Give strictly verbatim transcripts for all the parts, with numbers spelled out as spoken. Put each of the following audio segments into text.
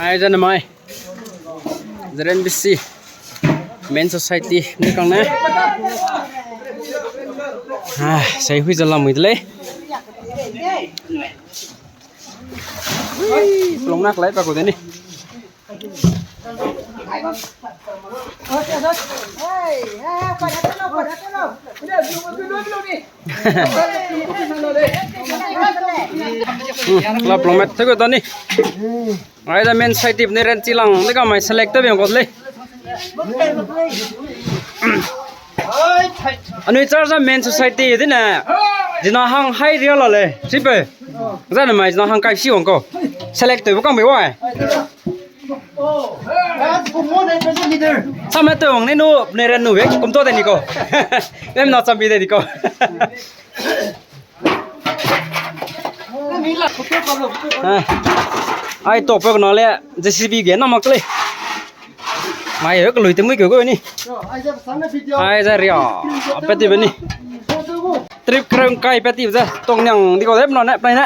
Ai, zane mai. Zeren B C Men Society ne kang ne. Ah, sai hui zalam ui de lei. Ui, pelung nak lai pa ku de ni. Hmm, la pelung mat te ku da ni. Ai da Men Society ne ran chi lang de ga mai select te biang ko lei. Anui church a Men Society dine, dina hang hai ria la lei, sipe. Zane mai dina hang kai si wang ko. Select te bu kang be wai. Same te wang ne nu, ne ran nu be, kum to de ni ko. Em na cham bi de ni ko. Ah. Ai, to pe kena le, J C B ge na mak lei. Mai, eh, kelui te mui ke ko ni. Ai, za ria, pe ti be ni. Trip kerang kai pe ti be za, tong niang di ko de, na ne, pe ne.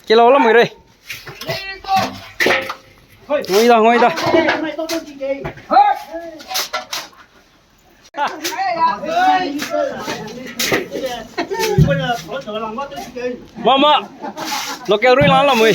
Kilo la mui re. Ngoi da, ngoi da. Mama, local rui lang lamui.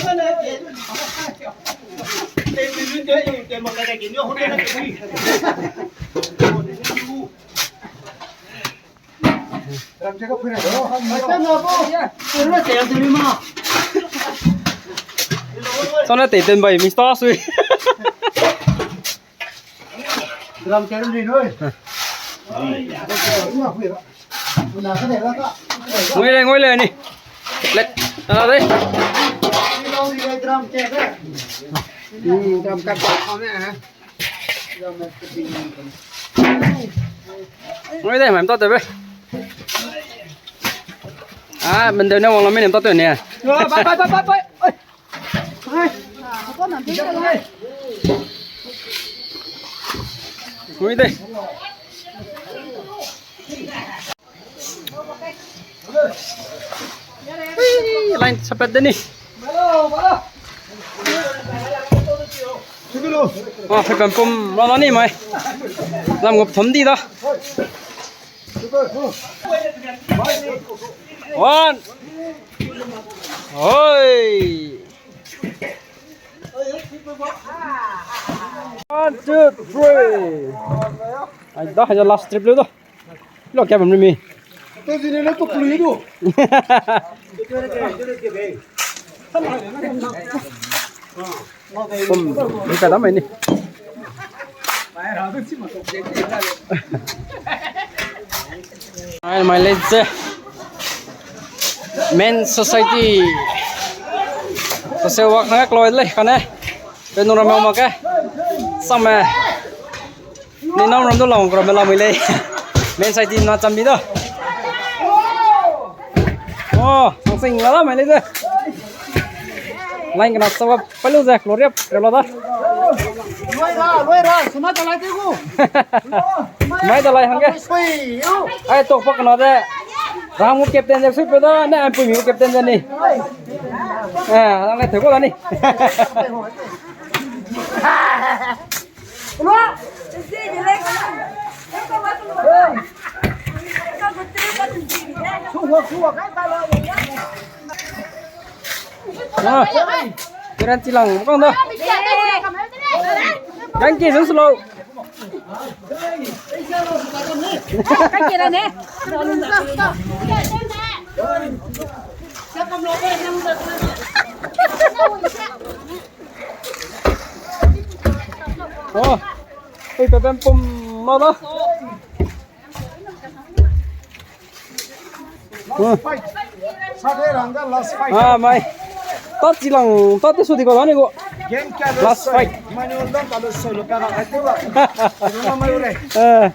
Sana te ten bai mista sui. Drum ke ri nui. Ngoi le, ngoi le ni. Let, ala dei. Drum ke. Hmm, drum ke pa ne. Ngoi dei, mai mta te be. Ah, mendeu ne wang la me ne mta te ne. Bai, bai, bai, bai, bai. Oi. Ui de. Ui, line sapet de ni. Ah, pe pam pum la ni mai. Lam gup thom di da. One. Oi. One, two, three. Ai da, ai da, last trip le da. Lo kya bam mi. Te zine le to pulu du. Pum, ni ka dam ni. Ai, mai lei ze. Men Society. Social work hangge kloi lei kane. Pe nung ram mak ke. Same. Ni nam ram du lang ram la mui lei. Men Society na cham bi da. Oh, sang sing la la mai lei ze. Line kena sa pa lu ze, Gloria, re lo da. Loi ra, loi ra, suna ta lai te gu. Mai da lai hangge. Sui, yo. Ai, tok pa kena de. Ram gu captain ze sui pe da, ne ampui mi gu captain ze ni. Eh, ang le te ko da ni. Ah, kiran chilang, bukang da. Thank you, slow. Oh, ei, pe pam pum ma da. Last fight. Sa de rang da last fight. Ah, mai. Ta chilang, ta te su di ko da ni ko. Game kya last fight. Manual dan ta lo solo ka ra ka tu ba. Runa mai ule. Eh.